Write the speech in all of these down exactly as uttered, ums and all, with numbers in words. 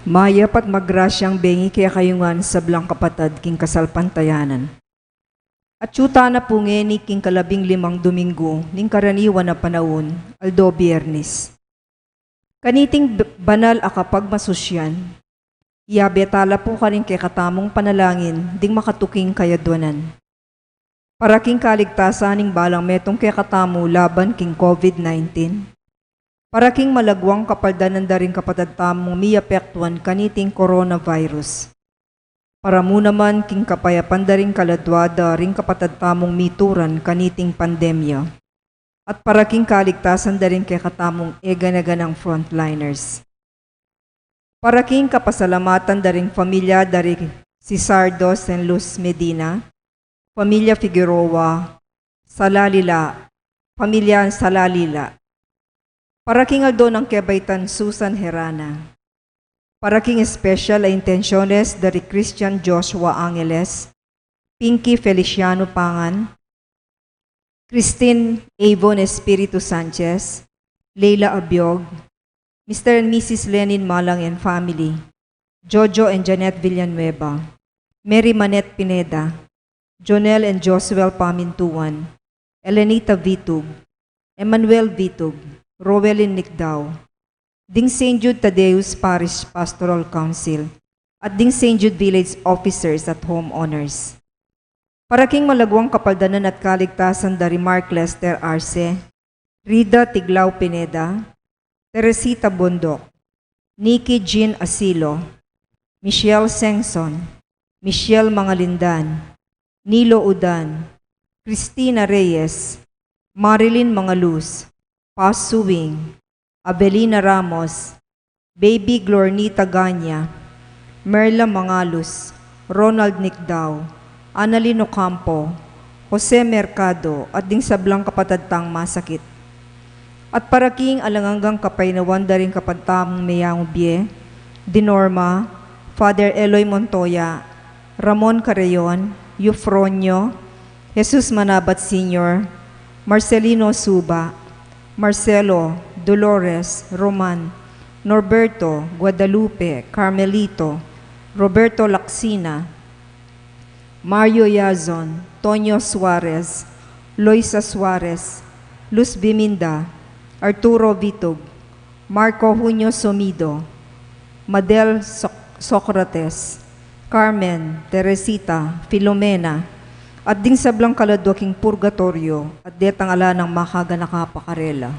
Mayap at magrasyang bengi kekayu ngan sablang kapatad king kasalpantayanan. Atyu tana pu ngeni king kalabing limang Dominggu ning karaniwan a panaun, aldo Biernis. Kaniting b-, banal a kapagmasusyan, iyabe tala pu karing kekatamung panalangin ding makatuking kayadwanan. Para king kaligtasan ning balang metung kekatamu laban king COVID nineteen. Para king malagwang kapaldanan da ring kapatad tamung miapektuan kaniting coronavirus. Para mu naman king kapayapan da ring kaladwa da ring kapatad tamung mituran kaniting pandemya. At para king kaligtasan da ring kekatamung egana-ganang frontliners. Para king kapasalamatan da ring familia da ri Cesardo Sen Luz Medina, familia Figueroa, Salalila, familia Salalila. Para king aldo nang kebaitan Susan Herana. Para king special a intenciones da ri Christian Joshua Angeles, Pinky Feliciano Pangan, Christine Avon Espiritu Sanchez, Leila Abiog, Mister and Missus Lenin Malang and family, Jojo and Janet Villanueva, Mary Manette Pineda, Jonel and Josuel Pamintuan, Elenita Vitug, Emmanuel Vitug, Roelyn Nicdao, ding Saint Jude Thaddeus Parish Pastoral Council, at ding Saint Jude Village Officers at Homeowners. Para king malagwang kapaldanan at kaligtasan da ri Mark Lester Arce, Rida Tiglao Pineda, Teresita Bondoc, Nikki Jean Asilo, Michelle Sengson, Michelle Mangalindan, Nilo Udan, Christina Reyes, Marilyn Mangaluz, Paz Suing, Avelina Ramos, Baby Glornita Ganya, Merla Mangalus, Ronald Nicdao, Annalyn Ocampo, Jose Mercado, at ding sablang kapatad tang masakit. At para king alang anggang kapaynawan da ring kapatad tamung meyangu bie, di Norma, Father Eloy Montoya, Ramon Carreon, Eufronio, Jesus Manabat Senior, Marcelino Suba, Marcelo, Dolores, Roman, Norberto, Guadalupe, Carmelito, Roberto Lacsina, Mario Yazon, Tonio Suarez, Loisa Suarez, Luz Biminda, Arturo Vitug, Marco Junio Somido, Madel Soc-, Socrates, Carmen, Teresita, Filomena, at ding sablang kaladwa king purgatoryo, at detang ala nang makaganaka pa karela.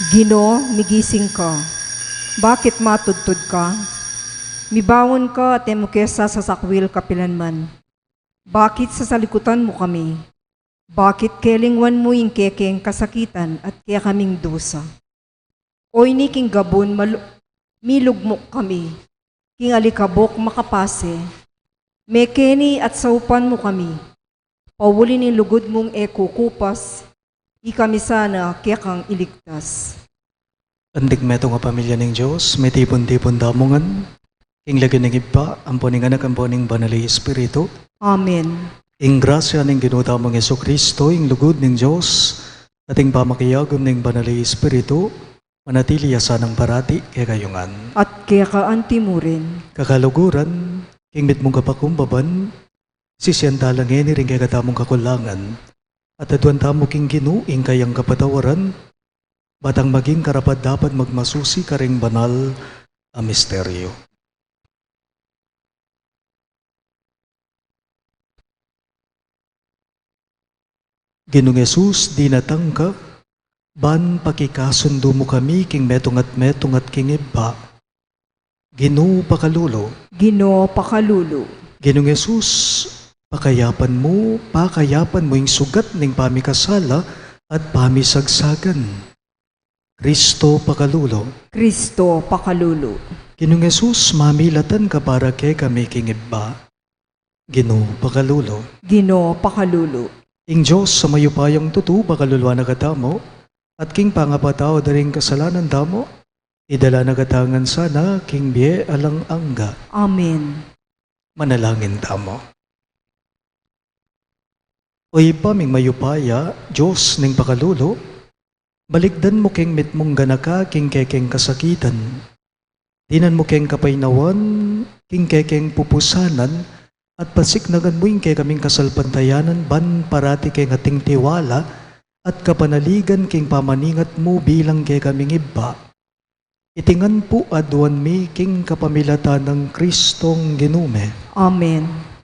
Ginu, migising ka. Bakit matudtud ka? Mibangun ka at e mu ke sasakwil kapilanman. Bakit sasalikutan mu kami? Bakit kelingwan mu ing kekeng kasakitan at kekaming dusa? Oyni king gabun malu-, milugmuk kami, king alikabuk makapase. Mekeni at saupan mu kami, pauli ning lugud mung e kukupas, ikami sana kekang iligtas. Anting metung a pamilya ning Dios, mitipun-tipun tamu ngan king lagyu ning Ibpa, ampo ning Anak, ampo ning Banal a Espiritu. Amen. Ing grasya ning Ginu tamung Jesucristo, ing lugud ning Dios, at ing pamakiagum ning Banal a Espiritu, manatili ya sanang parati kekayu ngan. At keka anti mu rin. Kakaluguran, king mitmung kapakumbaban, sisian tala ngeni ring kekatamung kakulangan, at aduan tamu king Ginu ing kayang kapatawaran, ba tang maging karapat-dapat magmasusi karing banal a misteryo. Ginung Jesus, dinatang ka, ban pakikasundu mu kami king metung at metung at king Ibpa. Ginu, pakalulu. Ginu, pakalulu. Ginung Jesus, pakayapan mu, pakayapan mu ing sugat ning pamikasala at pamisagsagan. Kristo, pakalulu. Kristo, pakalulu. Ginung Jesus, mamilatan ka para kekami king Ibpa. Ginu, pakalulu. Ginu, pakalulu. Ing Dios a mayupayang tutu, pakaluluan na katamu, at king pangapatawad da ring kasalanan tamu, idala na katamu ngan sana king bie alang angga. Amen. Manalangin tamu. O Ibpa ming mayupaya, Dios ning pakalulu, balikdan mu keng mitmung ganaka king kekeng kasakitan. Dinan mu keng kapaynawan king kekeng pupusanan, at pasiknangan mu ing kekaming kasalpantayanan ban parati keng ating tiwala at kapanaligan king pamaningat mu bilang kekaming Ibpa. Iti ngan pu aduan mi king kapamilatan nang Kristong Ginu mi. Amen.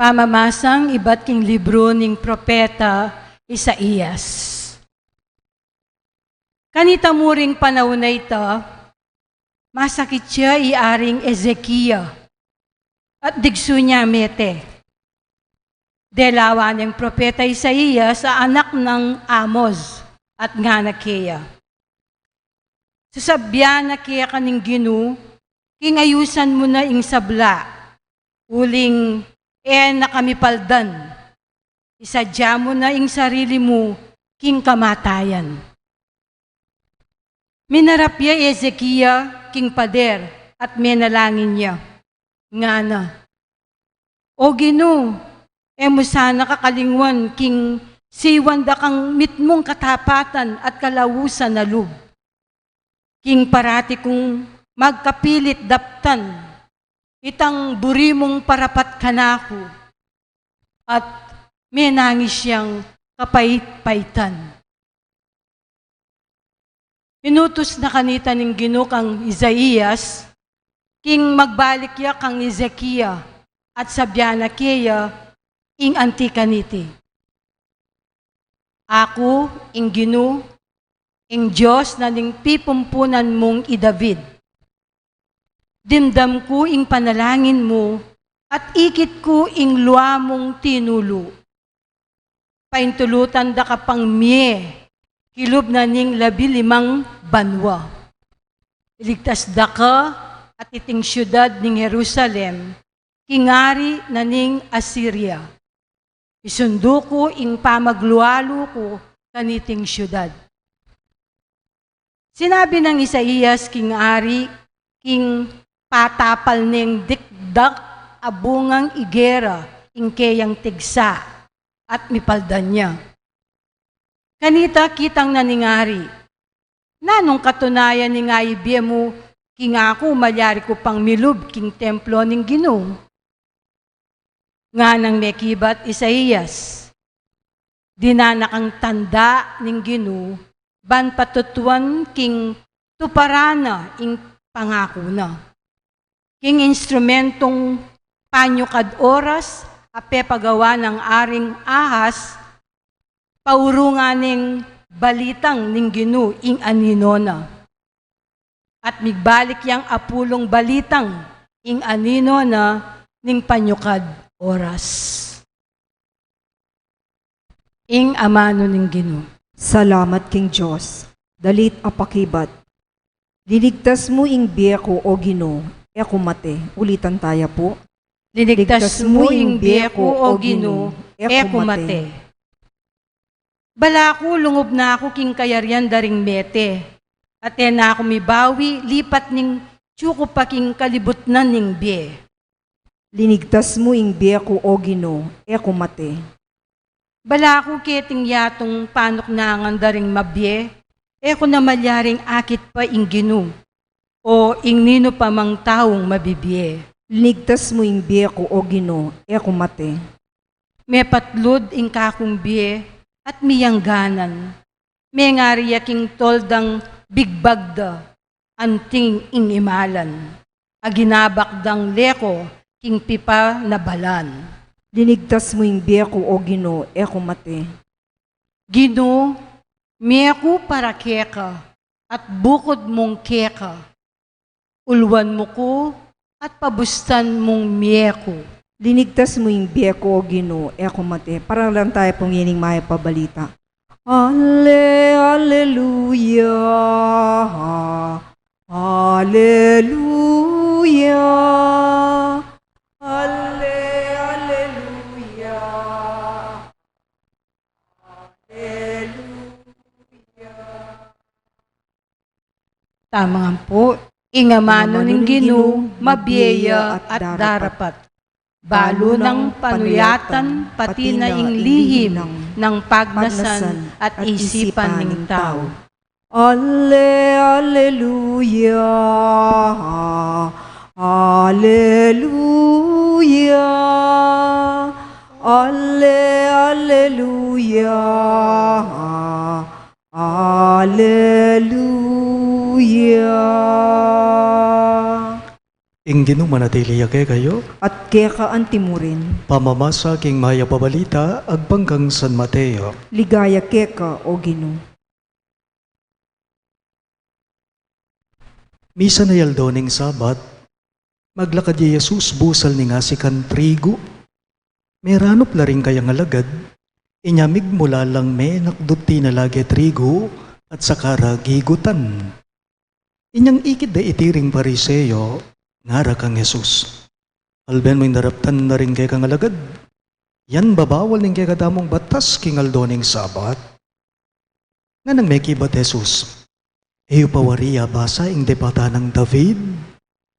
Pamamasang ibat king libru ning propeta Isaias. Kanita mu ring panaun a ita, masakit ya i Aring Ezekia, at digsu ne mete. Delawan neng propeta Isaias a anak nang Amoz, at ngana keya, sasabian na keka ning Ginu, king ayusan mu na ing sabla, uling e na ka mipaldan, isadya mu na ing sarili mu king kamatayan. Minarap ya i Ezekia king pader at menalangin ya. Ngana, O Ginu, e mu sana kakalingwan king siwan da kang mitmung katapatan at kalausan a lub. King parati kung magkapilit daptan itang buri mung parapat kanaku, at menangis yang kapait-paitan. Inutus na kanita ning Ginu kang Isaias, king magbalik ya kang Ezekia, at sabian na keya ing anti kaniti, Aku, ing Ginu, ing Dios na ning pipumpunan mung i David. Dimdam ku ing panalangin mu, at ikit ku ing lua mung tinulu. Paintulutan da ka pang mie kilub na ning labi-limang banua. Iligtas da ka at iting siudad ning Jerusalem king ari na ning Asiria. Isundu ku ing pamaglualu ku kaniting siudad. Sinabi nang Isaias king ari, king patapal neng dikdak a bungang igera ing keyang tigsa, at mipaldan ya. Kanita kitang na ning ari, Nanung katunayan ning aibie mu king aku malyari ku pang milub king templo ning Ginu? Nganang mekibat Isaias, Dinan na kang tanda ning Ginu ban patutuan king tuparan na ing pangaku na. king instrumentong panyukad oras a pepagawa nang Aring Ahas, paurungan neng balitang ning Ginu ing anino na. At migbalik yang apulung balitang ing anino na ning panyukad oras. Ing amanu ning Ginu. Salamat king Dios. Dalit a pakibat. Linigtas mu ing bie ku, o Ginu, e ku mate. Ulitan taya pu. Linigtas mu ing bie ku, o Ginu, e ku mate. Bala ku lungub na ku king kayarian da ring mete, at e na ku mibawi lipat ning tiukup a king kalibutnan ning bie. Linigtas mu ing bie ku, o Ginu, e ku mate. Bala ku keting yatung panuknangan da ring mabie, e ku na malyaring akit pa ing Ginu, o ing ninu pa mang taung mabibie. Linigtas mu ing bie ku, o Ginu, e ku mate. Mepatlud ing kakung bie at miyangganan. Mengari ya king toldang bigbag da, anting ing imalan a ginabak dang leko king pipa na balan. Linigtas mu ing bie ku, o Ginu, e ku mate. Ginu, mie ku para keka, at bukud mung keka. Ulwan mu ku at pabustan mung mie ku. Linigtas mu ing bie ku, o Ginu, e ku mate. Paralan taya pu ngening mayap a balita. Ale, aleluya, aleluya, ale, aleluya, aleluya. Tama ngan pu, ing amanu ning Ginu, mabie ya at darapat. Balu nang panuyatan, pati na ing lihim nang pagnasan at isipan ning tau. Ale, aleluya, aleluya, ale, aleluya. Aleluya. Ing Ginu manatili ya kekayu. At keka antimurin. Pamamasa king mayap a balita agpang kang San Mateo. Ligaya keka, o Ginu. Misan a aldo ning Sabat, maglakad ya i Jesus busal ning asikan trigu. Meranup la ring kayang alagad, inya migmula lang menakdut tinala ke trigu at saka ra gigutan. Inyang ikit da iti ring Pariseo, ngara kang Jesus, "Alben mu ing daraptan da ring kekang alagad, yan babawal ning kekatamung batas king aldo ning Sabat." Nganang mekibat i Jesus, "E yu pa wari abasa ing depatan nang David?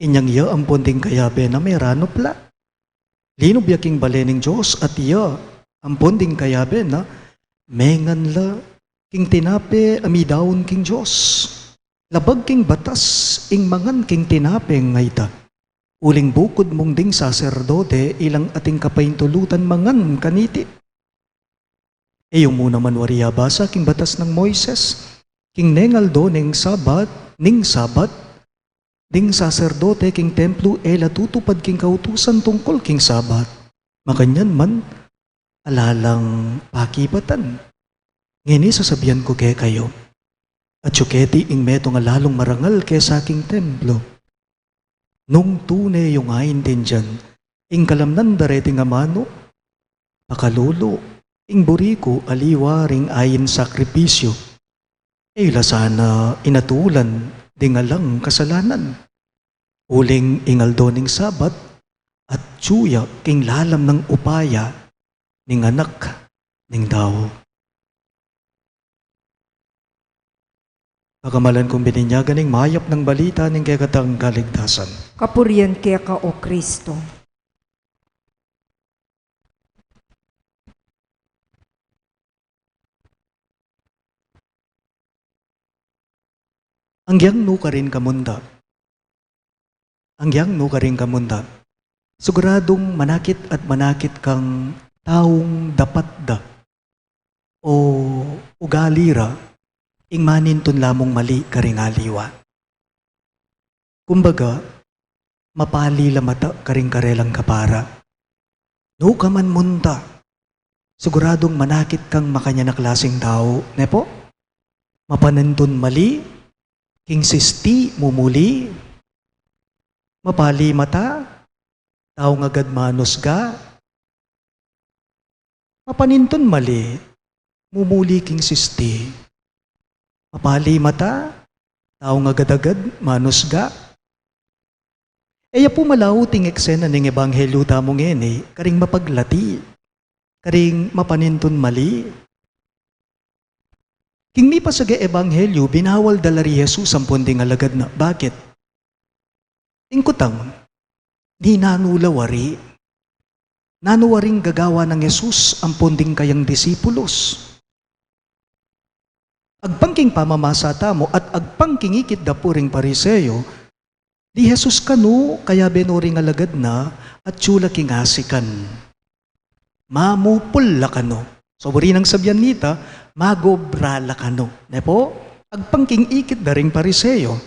Inyang iya ampon ding kayabe na meranup la. Linub ya king bale ning Dios at iya ampon ding kayabe na mengan la king tinape a midaun king Dios. Labag king batas ing mangan king tinapeng ita. Uling bukud mung ding saserdote ilang ating kapaintulutan mangan kaniti. E yu mu naman wari abasa king batas nang Moises, king neng aldo ning Sabat, ning Sabat, ding saserdote king templu e la tutupad king kautusan tungkul king Sabat? Makanyan man, ala lang pakibatan. Ngeni sasabian ku kekayu, atyu keti ing metung a lalung marangal kesa king templu." Nung tune yung aintindian ing kalamnan da reting amanu, pakalulu, ing buri ku aliwa ring ain sakripisyu. E yu la sana inatulan ding alang kasalanan. Uling ing aldo ning Sabat, atyu ya king lalam nang upaya ning Anak ning Tau. Pakamalan kung bininyagan ning mayap nang balita ning kekatang kaligtasan. Kapurian keka, o Kristo. Anggiyang nu karin kamunta. Anggiyang nu karin kamunta. Siguradung manakit at manakit kang taung dapat da o ugali ra ing manintun lamung mali karing aliwa. Kumbaga, mapali la mata karing karelang kapara. Nu ka man munta, siguradung manakit kang makanyan a klaseng tau, ne pu? Mapanintun mali, king sisti mumuli, mapali mata, tau ngagad manusga, mapanintun mali, mumuli king sisti. Mapali mata, tau ngagad-agad manusga. E ya pu malau ing eksena ning ebanghelyu tamu ngeni, karing mapaglati, karing mapanintun mali. King mipasaga ebanghelyu, binawal da la ri Jesus ampon ding alagad na. Bakit? Ing kutang, ni nanu la wari? Nanu waring gagawa nang Jesus ampon ding kayang disipulos? Agpang king pamamasa tamu at agpang king ikit da pu ring Pariseo, di Jesus kanu kayabe no ring alagad na, atyu la king asikan. Mamupul la kanu. So, buri nang sabian nita, magobra la kanu. Ne pu? Agpang king ikit da ring Pariseo.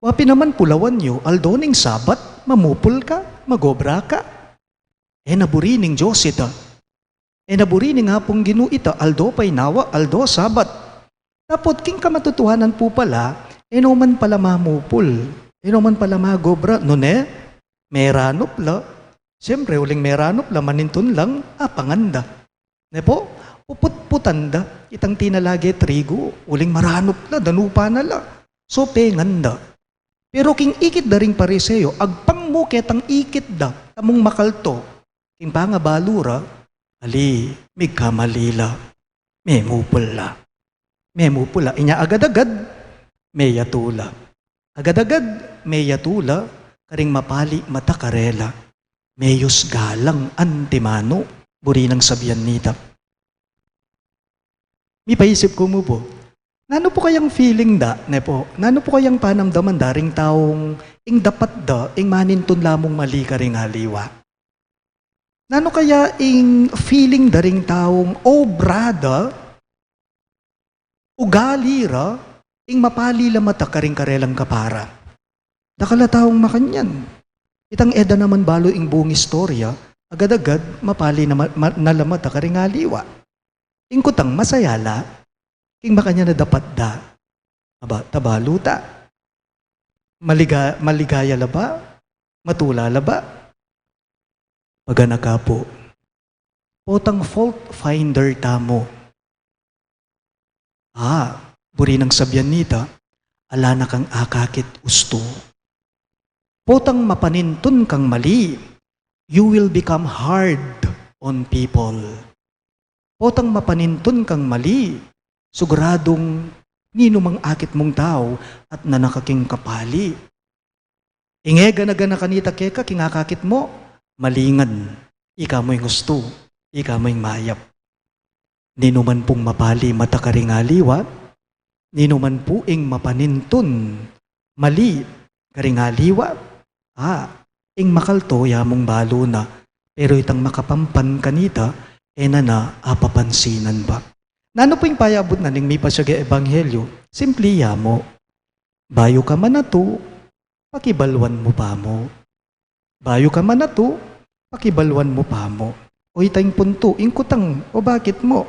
Wa pin naman pu lawan yu, aldo ning Sabat, mamupul ka, magobra ka. E na buri ning Dios ita. E na buri ning Apung Ginu ita, aldo painawa, aldo Sabat. Dapot king kamatutuhanan pu pala, e no man pala mamupul, e no man pala magobra, nune, meranup la. Siyempre, uling meranup la, manintun lang, apangan da. Ne pu? Puputputan da itang tinala ke trigu, uling meranup la, danupan na la. So, pengan da. Pero king ikit da ring Pariseo, agpang mu ketang ikit da, tamung makalto. King pangabalu ra, ali, migkamali la, memupul la. Memupul la. Inya agad-agad, meyatu la. Agad-agad, meyatu la, karing mapali mata karela. Meyusga lang antimanu, buri nang sabian nita. Mipaisip ku mu pu, nanu pu kayang feeling da, ne pu? Nanu pu kayang panamdaman da ring taung ing dapat da, ing manintun la mung mali karing aliwa? Nanu kaya ing feeling da ring taung obra da, ugali ra, ing mapali la mata karing karelang kapara? Dakal a taung makanyan. Itang e da naman balu ing buung istorya, agad-agad mapali na ma-, ma-, na la mata karing aliwa. Ing kutang, masaya la, king makanyan a dapat da. Aba, tabalu ta. Maliga-, maligaya la ba? Matula la ba? Paganaka pu. Potang fault finder tamu. A, buri nang sabian nita, ala na kang akakit ustu. Potang mapanintun kang mali, you will become hard on people. Potang mapanintun kang mali, siguradung ninumang akit mung tau at nanaka king kapali. Ing e gana-gana kanita keka king akakit mu, malingan, ika mu ing ustu, ika mu ing mayap. Ninuman pung mapali mata karing aliwa, ninuman pu ing mapanintun mali karing aliwa, a, ing makalto ya mung balu na, pero itang makapampan kanita, e na na apapansinan pa. Nanu pu ing payabut na ning mipasyag a ebanghelyu? Simpli ya mu. Bayu ka manatu, pakibaluan mu pa mu. Bayu ka manatu, pakibaluan mu pa mu. O ita ing puntu, ing kutang, o bakit mu?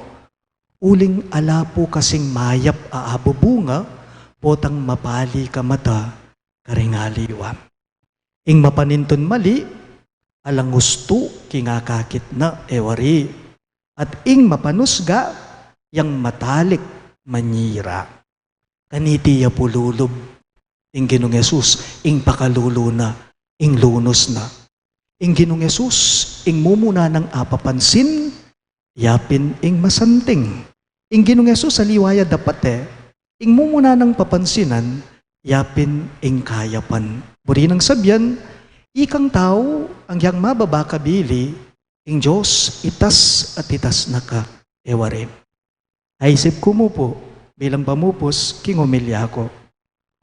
Uling ala pu kasing mayap a abubunga, potang mapali ka mata karing aliwa. Ing mapanintun mali, alang ustu king akakit na, e wari. At ing mapanusga, yang matalik manyira. Kaniti ya pu lulub ing Ginung Jesus, ing pakalulu na, ing lunus na. Ing Ginung Jesus, ing mumuna nang apapansin, yapin ing masanting. Ing Ginung Jesus, aliwa ya dapat e, ing mumuna nang papansinan, yapin ing kayapan. Buri nang sabian, ikang tau, agyang mababa ka bili, ing Dios, itas at itas na ka, e wari. Aisip ku mu pu, bilang pamupus, king omilya ku.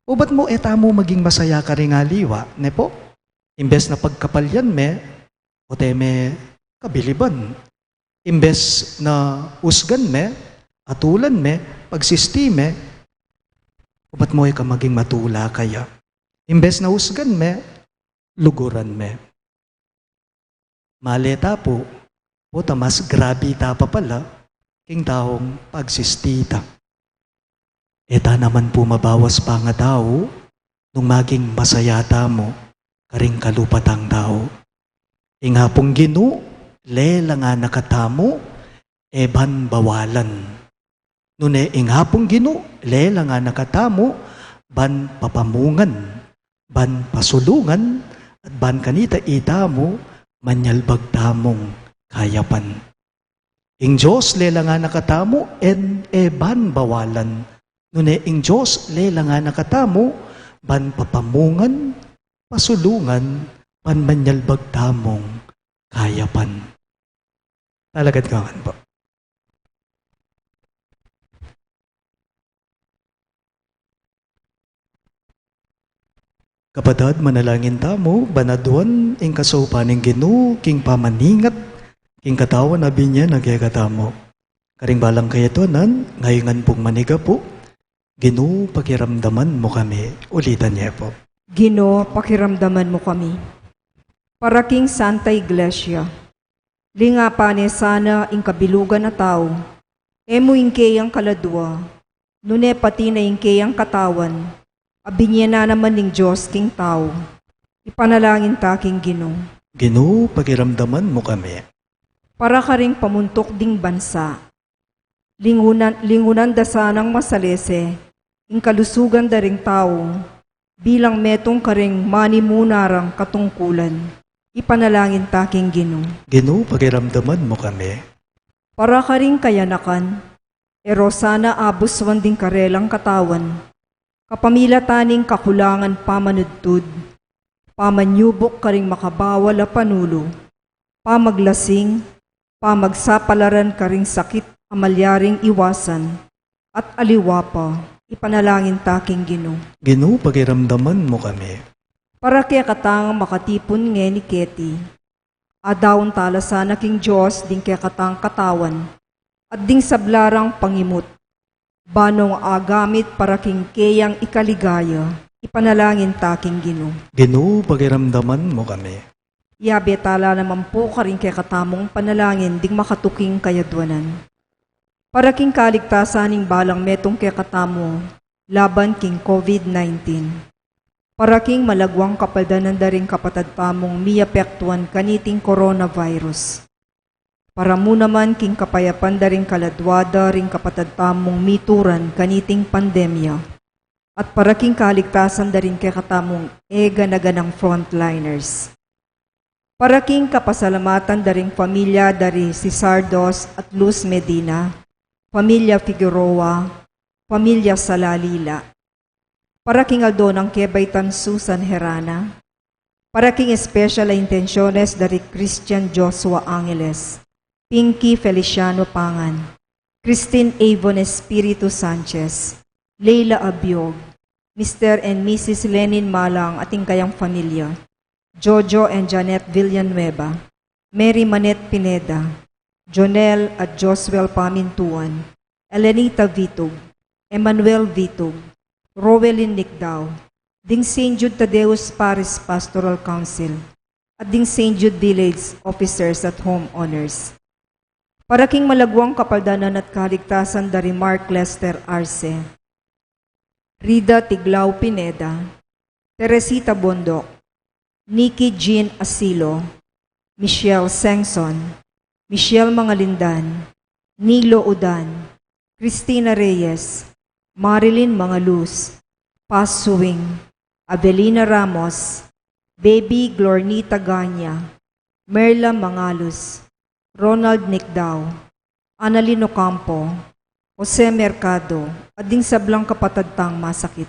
Ubat mu e tamu maging masaya karing aliwa, ne pu? Imbes na pagkapalyan me, o te me kabiliban. Imbes na usgan me, atulan me, pagsisti me, ubat mu e ka maging matula kaya. Imbes na usgan me, luguran me. Maleta pu, pota mas grabe ta pa pala king taung pagsistita. E ta naman pu mabawas pangatau nung maging masaya tamu karing kalupa tang tau. Ing Apung Ginu, lelangan na katamu, e ban bawalan. Nune ing Apung Ginu, lelangan na katamu, ban papamungan, ban pasulungan, at ban kanita itamu, manyalbag tamung kayapan. Ing Dios lelangan na katamu, e, e ban bawalan. Nune ing Dios lelangan na katamu, ban papamungan, pasulungan, ban manyalbag tamung kayapan. Talakad ka ngan pu. Kapatad, manalangin tamu, ban aduan ing kasaupan ning Ginu king pamaningat king katawan a binie na kekatamu. Karing balang kayadwanan, ngeni ngan pung manigapu, Ginu, pakiramdaman mu kami. Ulitan ye pu. Ginu, pakiramdaman mu kami. Para king Santa Iglesia, lingapan ne sana ing kabilugan a tau, e mu ing keyang kaladua, nune pati na ing keyang katawan, a binie na naman ning Dios king tau. Ipanalangin ta king Ginu. Ginu, pakiramdaman mu kami. Para karing pamuntuk ding bansa, lingunan, lingunan da sanang masalese ing kalusugan da ring tau, bilang metung karing manimuna rang katungkulan. Ipanalangin ta king Ginu. Ginu, pakiramdaman mu kami. Para karing kayanakan, e ro sana abuswan ding karelang katawan, kapamilatan ning kakulangan pamanudtud, pamanyubuk karing makabawal a panulu, pamaglasing, pamagsapalaran karing sakit a malyaring iwasan, at aliwa pa. Ipanalangin ta king Ginu. Ginu, pakiramdaman mu kami. Para kekatang makatipun ngeni keti, adaun tala sana king Dios ding kekatang katawan, at ding sabla rang pangimut, ban nung agamit para king keyang ikaligaya. Ipanalangin ta king Ginu. Ginu, pakiramdaman mu kami. Yabe tala naman pu karing kekatamung panalangin ding makatuking kayadwanan. Para king kaligtasan ning balang metung kekatamu laban king COVID nineteen. Para king malagwang kapaldanan da ring kapatad tamung miapektuan kaniting coronavirus. Para mu naman king kapayapan da ring kaladua da ring kapatad tamung mituran kaniting pandemya, at para king kaligtasan da ring kekatamung e gana-ganang frontliners. Para king kapasalamatan da ring familia da ri Cesar Dos at Luz Medina, familia Figueroa, familia Salalila. Para king aldo nang kebaitan Susan Herana. Para king special a intenciones da ri Christian Joshua Angeles, Pinky Feliciano Pangan, Christine Avon Espiritu Sanchez, Leila Abiog, Mister and Missus Lenin Malang at ing kayang familia, Jojo and Janet Villanueva, Mary Manette Pineda, Jonel at Josuel Pamintuan, Elenita Vitug, Emmanuel Vitug, Roelyn Nicdao, ding Saint Jude Thaddeus Parish Pastoral Council, at ding Saint Jude Village officers at homeowners. Para king malagwang kapaldanan at kaligtasan da ri Mark Lester Arce, Rida Tiglao Pineda, Teresita Bondoc, Nikki Jean Asilo, Michelle Sengson, Michelle Mangalindan, Nilo Udan, Christina Reyes, Marilyn Mangaluz, Paz Suing, Avelina Ramos, Baby Glornita Ganya, Merla Mangaluz, Ronald Nicdao, Annalyn Ocampo, Jose Mercado, at ding sablang kapatad tang masakit.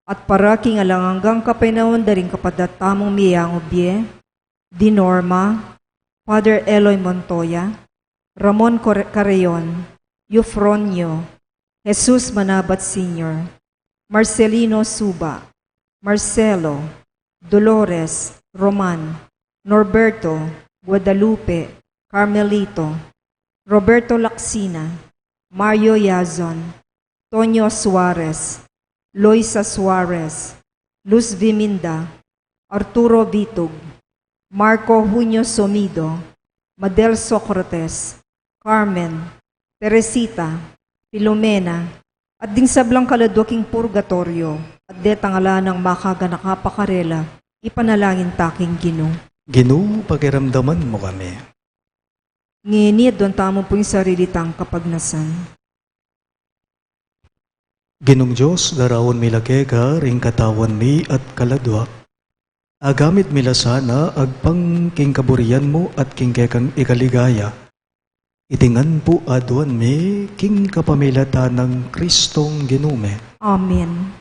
At para king alang anggang kapaynawan da ring kapatad tamung miyangu bie, di Norma, Father Eloy Montoya, Ramon Core-, Carreon, Eufronio, Jesus Manabat Senior, Marcelino Suba, Marcelo, Dolores, Roman, Norberto, Guadalupe, Carmelito, Roberto Lacsina, Mario Yazon, Tonio Suarez, Loisa Suarez, Luz Viminda, Arturo Vitug, Marco Junio Somido, Madel Socrates, Carmen, Teresita, Filomena, at ding sablang kaladua king purgatoryo, at detang ala nang makaganaka pa karela, ipanalangin ta king Ginu. Ginu, pakiramdaman mu kami. Ngeni aduan tamu pu ing sarili tang kapagnasan. Ginung Dios, daraun mi la keka ring katawan mi at kaladua. Agamit mi la sana agpang king kaburian mu at king kekang ikaligaya. Iti ngan pu aduan mi king kapamilatan nang Kristong Ginu mi. Amen.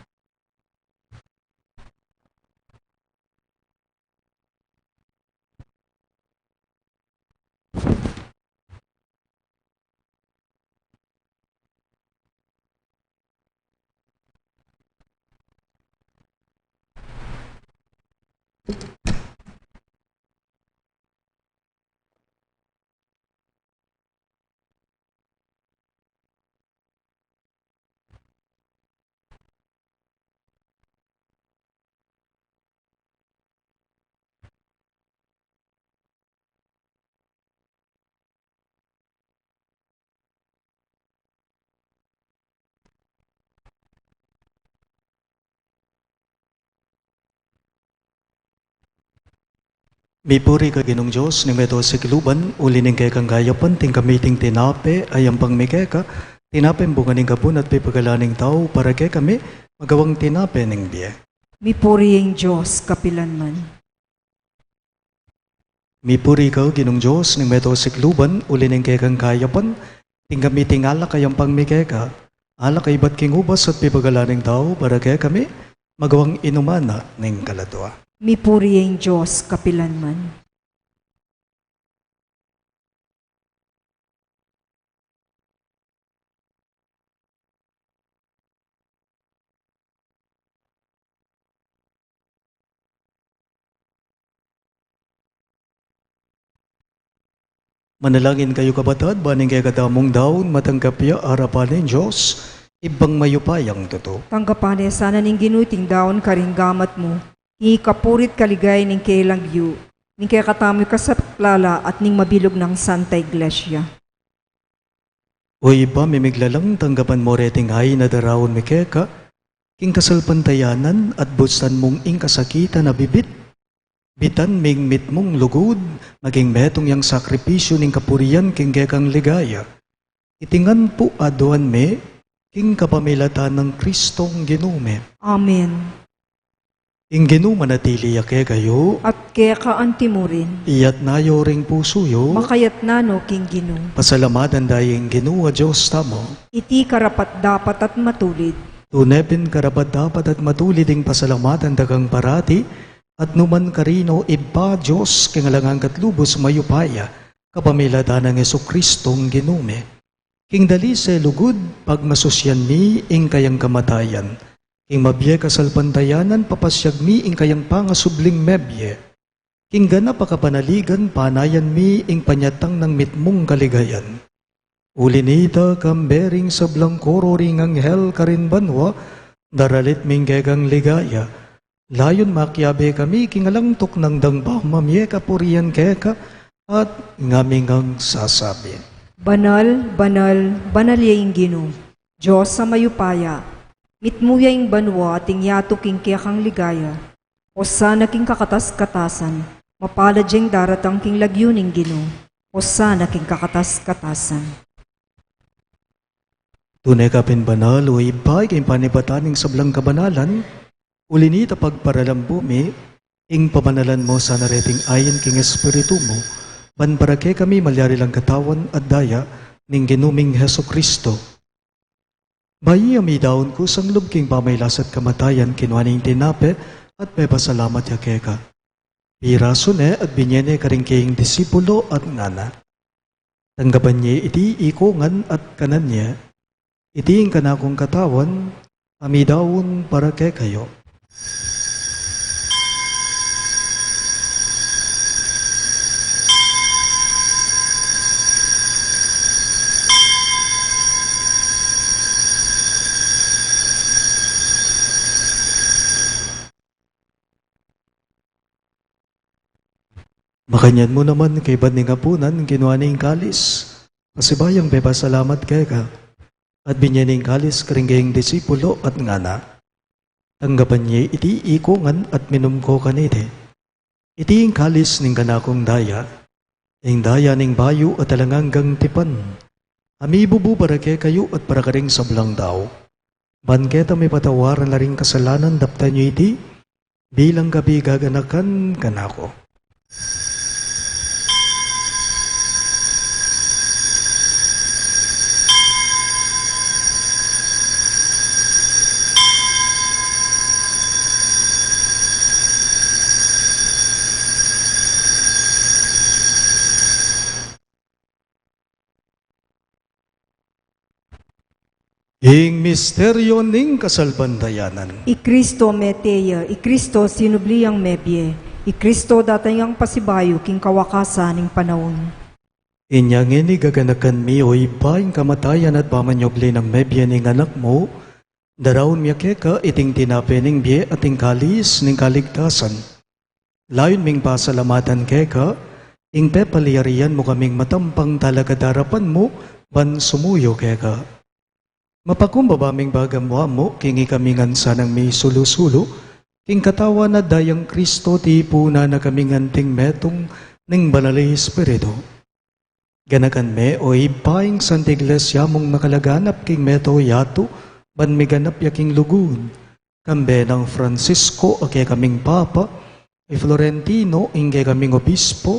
Mipuri ka Ginung Dios ning meto a sikluban, uli ning kekang kayapan, tingga mi iting tinape a yampang mi keka, tinape a bunga ning gabun at pepagalan ning tau para kekami, magawang tinape ning bie. Mipuri ing Dios kapilanman. Mipuri ka Ginung Dios ning meto a sikluban, uli ning kekang kayapan, tingga mi iting alak a yampang mi keka, alak a ibat king ubas at pepagalan ning tau para kekami, magawang inuman na ning kaladua. Mipuri ing Dios kapilanman. Manalangin kayu, kapatad, ban ing kekadamung daun matanggap ya arapan ning Dios, Ibpang mayupayang tutu. Tanggapan ne sana ning Ginu iting daun karing gamat mu, king ikapuri't kaligayan ning kayang lagyu, ning kekatamung kasaplala at ning mabilug nang Santa Iglesia. O Ibpa, mimiglalang tanggapan mu reting ain a daraun mi keka, king kasalpantayanan at bustan mung ing kasakitan a bibit, bitan ming mitmung lugud, maging metung yang sakripisyu ning kapurian king kekang ligaya. Iti ngan pu aduan mi, king kapamilatan nang Kristong Ginu mi. Amen. Ing Ginu manatili ya kekayu. At keka anti mu rin. Iyatna yu ring pusu yu. Makayatna no king Ginu. Pasalamatan da ing Ginu a Dios tamu. Iti karapat-dapat at matulid. Tune pin karapat-dapat at matulid ing pasalamatan da kang parati, at numan karin, O Ibpa, Dios king alang angga at lubus mayupaya, kapamilatan nang Jesukristong Ginu mi. King dalise lugud, pagmasusyan mi ing kayang kamatayan. King mabie kasalpantayanan, papasyag mi ing kayang pangasubling mebie. King ganap a kapanaligan, panayan mi ing panyatang nang mitmung kaligayan. Uli nita, kambe ring sablang koro ring anghel karin banua, daralit ming kekang ligaya. Layun makiabe kami king alang tuknang dang pamamie kapurian keka, at ngami ngang sasabi: Banal, banal, banal ya ing Ginu, Dios a mayupaya, mitmu ya ing banua at ing yatu king kekang ligaya. Osana king kakatas-katasan, mapalad ya ing daratang king lagyu ning Ginu. Osana king kakatas-katasan. Tune ka pin banal, O Ibpa, ika ing panibatan ning sablang kabanalan, uli nita pagparalambu mi, ing pabanalan mu sana reting ain king Espiritu mu, ban para kekami malyari lang katawan at daya ning Ginu ming Jesucristo. Bayu ya midaun kusang lub king pamagkasakit at kamatayan, kinua ne ing tinape at pepasalamat ya keka. Pirasu ne at binye ne karing kayang disipulo at ngana: Tanggapan ye iti ikongan at kanan ye. Iti ing kanakung katawan, a midaun para kekayu. Makanyan mu naman kaybat ning apunan, kinua ne ing kalis, pasibayu yang pepasalamat keka, at binye ne ing kalis karing kayang disipulo, at ngana: Tanggapan ye iti ikongan at minum ko kaniti. Iti ing kalis ning kanakung daya, ing daya ning bayu at alang anggang tipan, a mibubu para kekayu at para karing sablang tau. Ban keta mipatawaran la ring kasalanan, daptan yu iti bilang kabigaganakan kanaku. Ing misteryo ning kasalpantayanan. I Kristo mete ya, i Kristo sinubli yang mebie, i Kristo datang yang pasibayu king kawakasan ning panaun. Inya ngeni, gaganakan mi, o Ibpa, ing kamatayan at pamanyubli nang mebie ning Anak mu, daraun mi keka iting tinape ning bie at ing kalis ning kaligtasan. Layun ming pasalamatan keka ing pepalyarian mu kaming matampang talakad arapan mu ban sumuyu keka. Mapakumbaba ming bagamua mu king ikami ngan sanang misulu-sulu king katawan at dayang Kristo, tipunan na kaming anting metung ning Banal a Espiritu. Ganakan me, o Ibpa, ing Santa Iglesia mung makalaganap king meto yatu, ban miganap ya king lugud, kambe nang Francisco a kekaming Papa, i Florentino ing kekaming Obispo,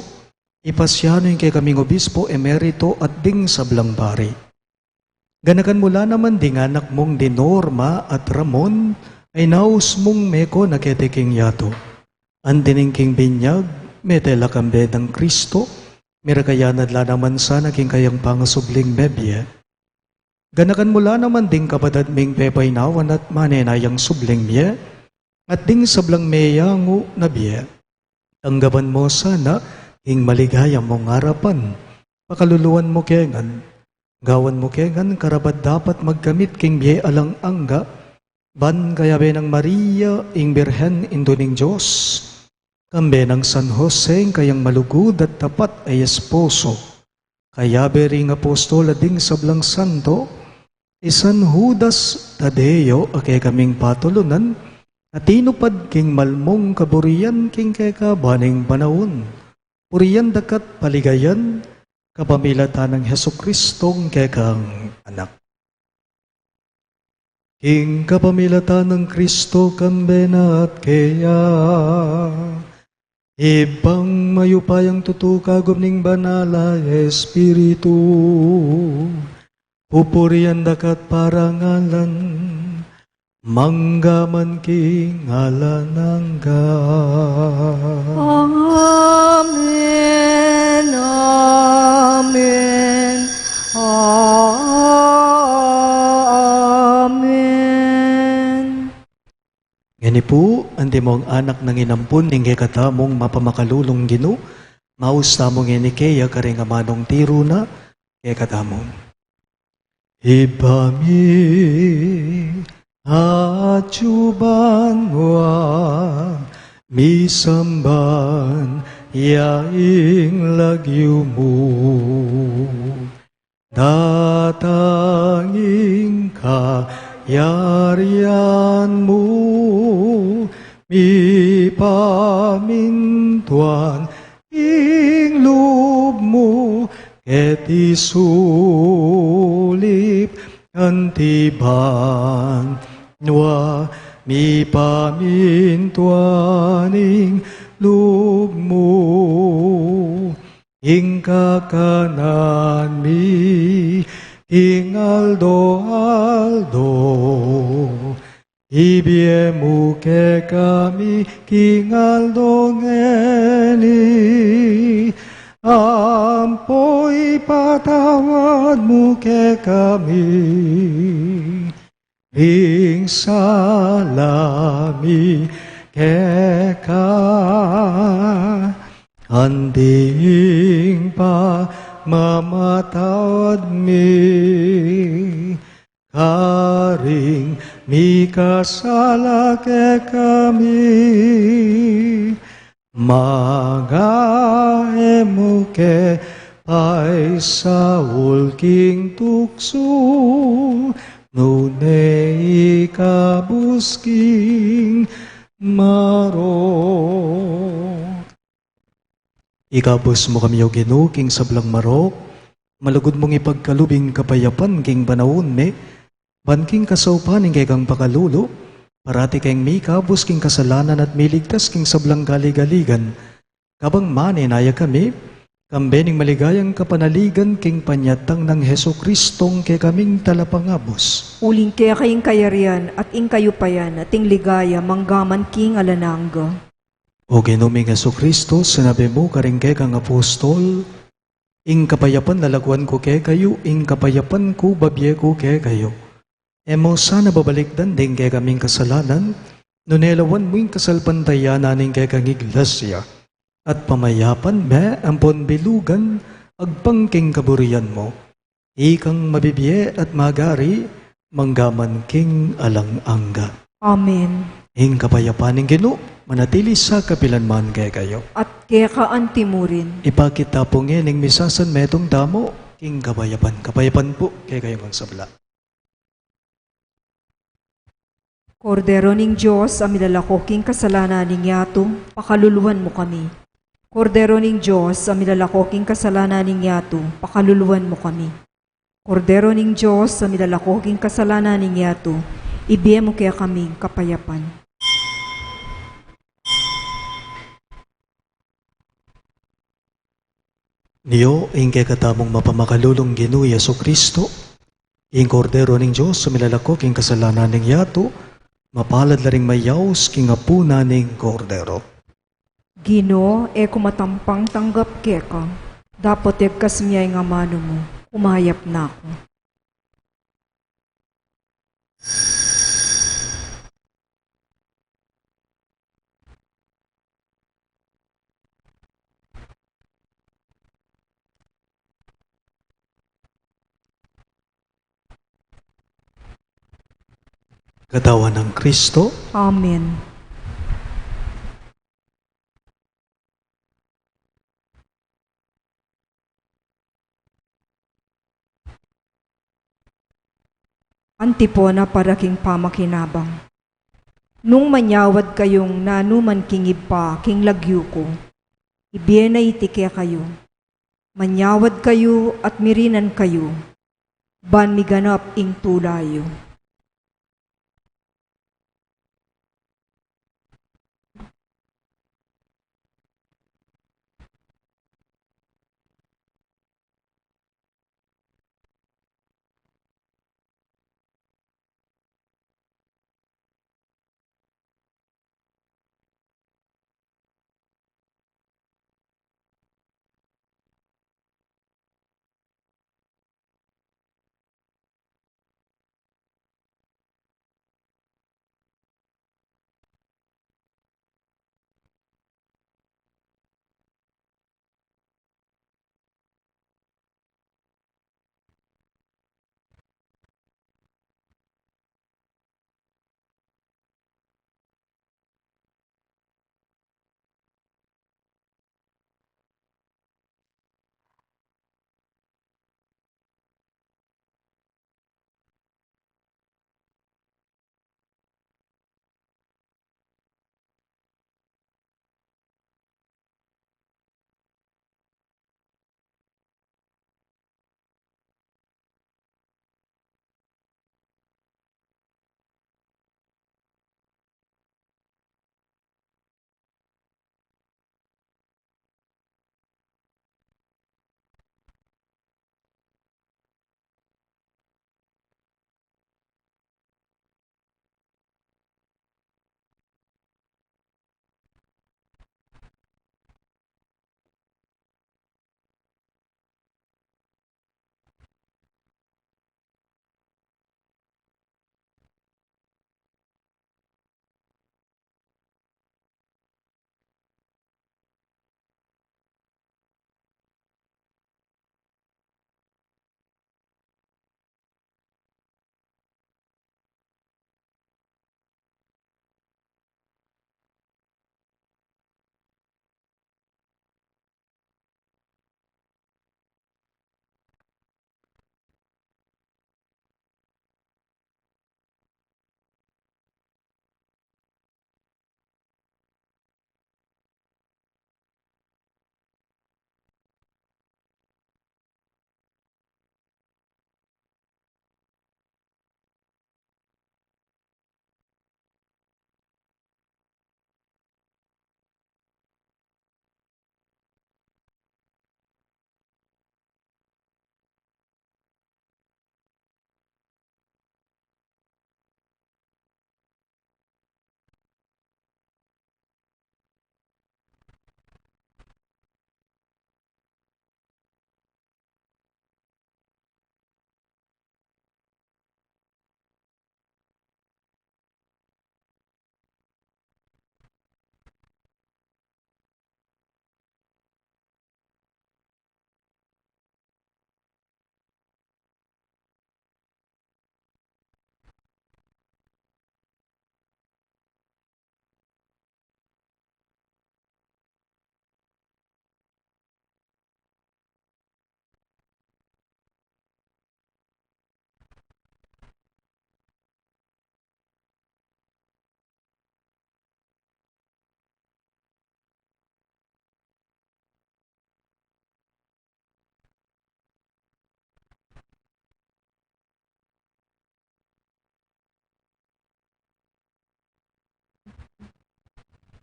i Pasiano ing kekaming Obispo Emerito, at ding sablang pari. Ganakan mu la naman ding anak mung di Norma at Ramon, a inaus mung meko na keti king yatu. Anti ning king binyag, mete la kambe nang Kristo, mirakayanad la naman sana king kayang pangasubling mebie. Ganakan mu la naman ding kapatad ming pepainawan at manenayang subling mie, at ding sablang meyangu na bie. Tanggapan mu sana king maligaya mung arapan. Pakaluluan mu ke ngan, gawan mu ke ngan karapat-dapat magkamit king bie alang angga, ban kayabe nang Maria, ing Birhen, Indu ning Dios, kambe nang San Jose, ing kayang malugud at tapat a esposo, kayabe ring apostol at ding sablang santo, i San Judas Tadeo a kekaming patulunan, a tinupad king malmung kaburian king kekaban ning panaun. Purian daka't paligayan, kapamilatan nang Jesucristong kekang Anak. King kapamilatan nang Kristo, kambe na at keya, Ibpang mayupayang tutu, kagum ning Banal a Espiritu, pupurian daka't parangalan, mangga man king alang angga. Amen, amen, amen. Ngeni pu, antimong anak nang inampun ning kekatamung mapamakalulung Ginu, maus tamu ngeni keya karing amanung tiru na kekatamu. Ibpa mi, atyu ban wa, misamban ya ing lagyu mu, datang ing kayarian mu, mipamintuan ing lub mu keti sulip anti banua, mipamintuan ing lub mu. Ing kakanan mi king aldo-aldo, ibie mu kekami king aldo ngeni, ampo ipatawad mu kekami ring sala mi keka, anti ing pamamatawad mi karing mikasala kekami, manga mu ke paisaul king tuksu, nune ikabus king marok. Ikabus mu kami, O Ginu, king sablang marok, malugud mung ipagkalub ing kapayapan king panaun mi, ban king kasaupan ning kekang pakalulu, parati keng mikabus king kasalanan at miligtas king sablang kaligaligan. Kabang manenaya kami, kambe ning maligayang kapanaligan king panyatang nang Jesucristong kekaming Talapangabus. Uling keka ing kayarian at ing kayupayan at ing ligaya manggaman king alang angga. O Ginu ming Jesucristo, sinabi mu karing kekang apostol, "Ing kapayapan lalakuan ku kekayu, ing kapayapan ku babie ku kekayu." E mu sana babalikdan ding kekaming kasalanan, nune lawan mu ing kasalpantayanan ning kekang Iglesia, at pamayapan me ampon bilugan agpang king kaburian mu. Ikang mabibie at magari, manggaman king alang angga. Amen. Ing kapayapan ning Ginu, manatili sa kapilan man kekayu. At keka antimurin. Ipakit ta pu ngening misasan metung tamu king kapayapan. Kapayapan pu kekayu ngan sabla. Kordero ning Dios, a milalako king kasalanan ning yatu, pakaluluan mu kami. Kordero ning Dios, a milalako king kasalanan ning yatu, pakaluluan mu kami. Kordero ning Dios, a milalako king kasalanan ning yatu, ibie mu kekaming kapayapan. Nio ing kekatamung mapamakalulung Ginu Jesucristo, ing Kordero ning Dios, a milalako king kasalanan ning yatu, mapalad la ring mayaus king apunan ning Kordero. Ginu, e ku matampang tanggap keka, dapot egkas mu ya ing amanu mu, kumayap na ku. Katawan nang Kristo. Amen. Antipona para king pamakinabang. Nung manyawad kayung nanuman king Ibpa king lagyu ku, ibie na iti kekayu. Manyawad kayu at mirinan kayu, ban miganap ing tula yu.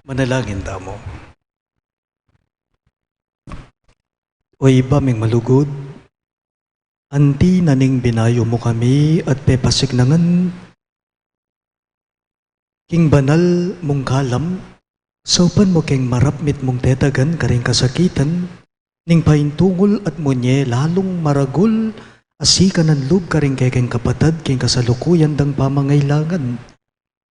Manalangin tamu. O Ibpa ming malugud, anti na ning binayu mu kami at pepasiknangan king banal mung kalam, saupan mu keng marapmit mung tetagan karing kasakitan ning paintungul at munye lalung maragul a sikanan lub karing kekeng kapatad king kasalukuyan dang pamangailangan.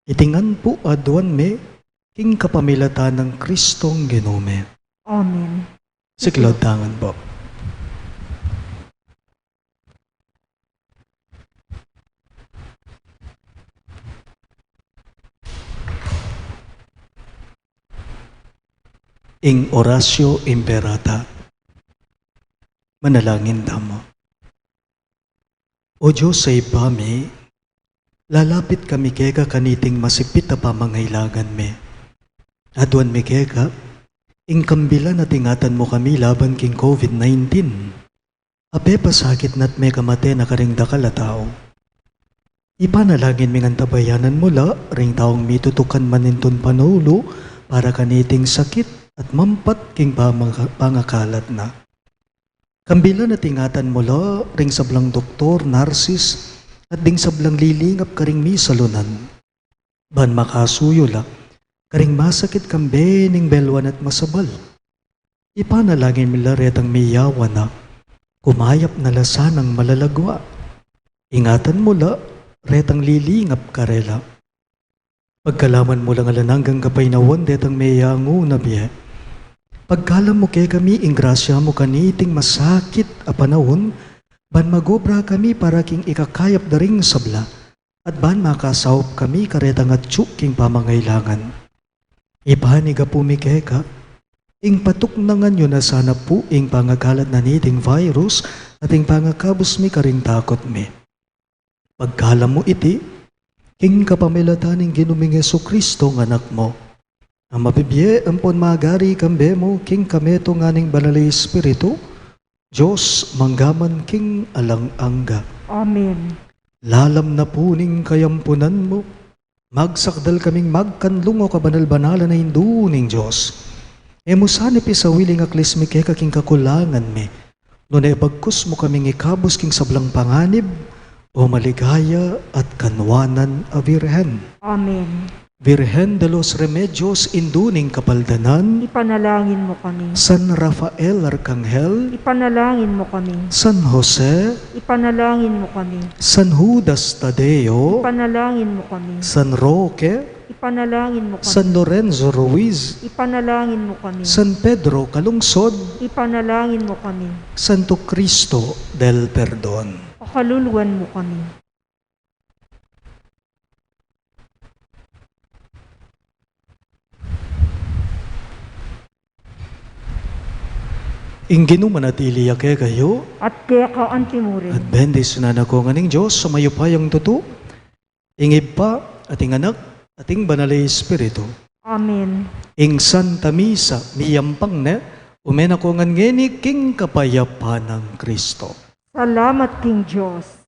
Iti ngan pu aduan mi king kapamilatan nang Kristong Ginu mi. Amen. Siklaud ta ngan pu. Ing Oratio Imperata. Manalangin tamu. O Dios a Ibpa mi, lalapit kami keka kaniting masipit a pamangailangan mi. Aduan mi keka ing kambilan at ingatan mu kami laban king COVID nineteen a pepasakit na't mekamate na karing dakal a tau. Ipanalangin ming antabayanan mu la ring taung mitutukan manintun panulu para kaniting sakit at mampat king pamanga-, pangakalat na. Kambilan at ingatan mu la ring sablang doktor, narsis, at ding sablang lilingap karing misalunan. Ban makasuyu la karing masakit kambe ning belwan at masabal. Ipanalangin mi la retang miyawan na, kumayap na la sanang malalagwa. Ingatan mu la retang lilingap karela. Pagkalaman mu lang alang anggang kapaynawan detang meyangu na bie. Pagkalam mu kekami ing grasya mu kaniting masakit a panaun, ban magobra kami para king ikakayap da ring sabla, at ban makasaup kami karetang atyu king pamangailangan. Ipanigapu mi keka ing patuknangan yu na sana pu ing pangakalat na niting virus at ing pangakabus mi karing takut mi. Pagkalam mu iti king kapamilatan ning Ginu ming Jesucristo nga Anak mu, a mabibie ampon magari kambe mu king kametungan ning Banal a Espiritu, Dios mangga man king alang angga. Amen. Lalam na pu ning kayampunan mu, magsakdal kaming magkanlung, o kabanal-banalan a Indu ning Dios. E mu sana pisawili ing aklis mi keka king kakulangan mi, nune bagkus mu kaming ikabus king sablang panganib, o maligaya at kanwanan a Birhen. Amen. Virgen de los Remedios, Indu ning Kapaldanan, ipanalangin mu kami. San Rafael Arkanghel, ipanalangin mu kami. San Jose, ipanalangin mu kami. San Judas Tadeo, ipanalangin mu kami. San Roque, ipanalangin mu kami. San Lorenzo Ruiz, ipanalangin mu kami. San Pedro Calungsod, ipanalangin mu kami. Santo Cristo del Perdon, pakaluluan mu kami. Ing Ginu manatili ya kekayu. At keka antimurin. At bendisyunan na kayu ngan ning Dios a mayupayang tutu, ing Ibpa, at ing Anak, at ing Banal a Espiritu. Amen. Ing Santa Misa miyampang ne, ume na kayu ngan ngeni king kapayapan nang Kristo. Salamat king Dios.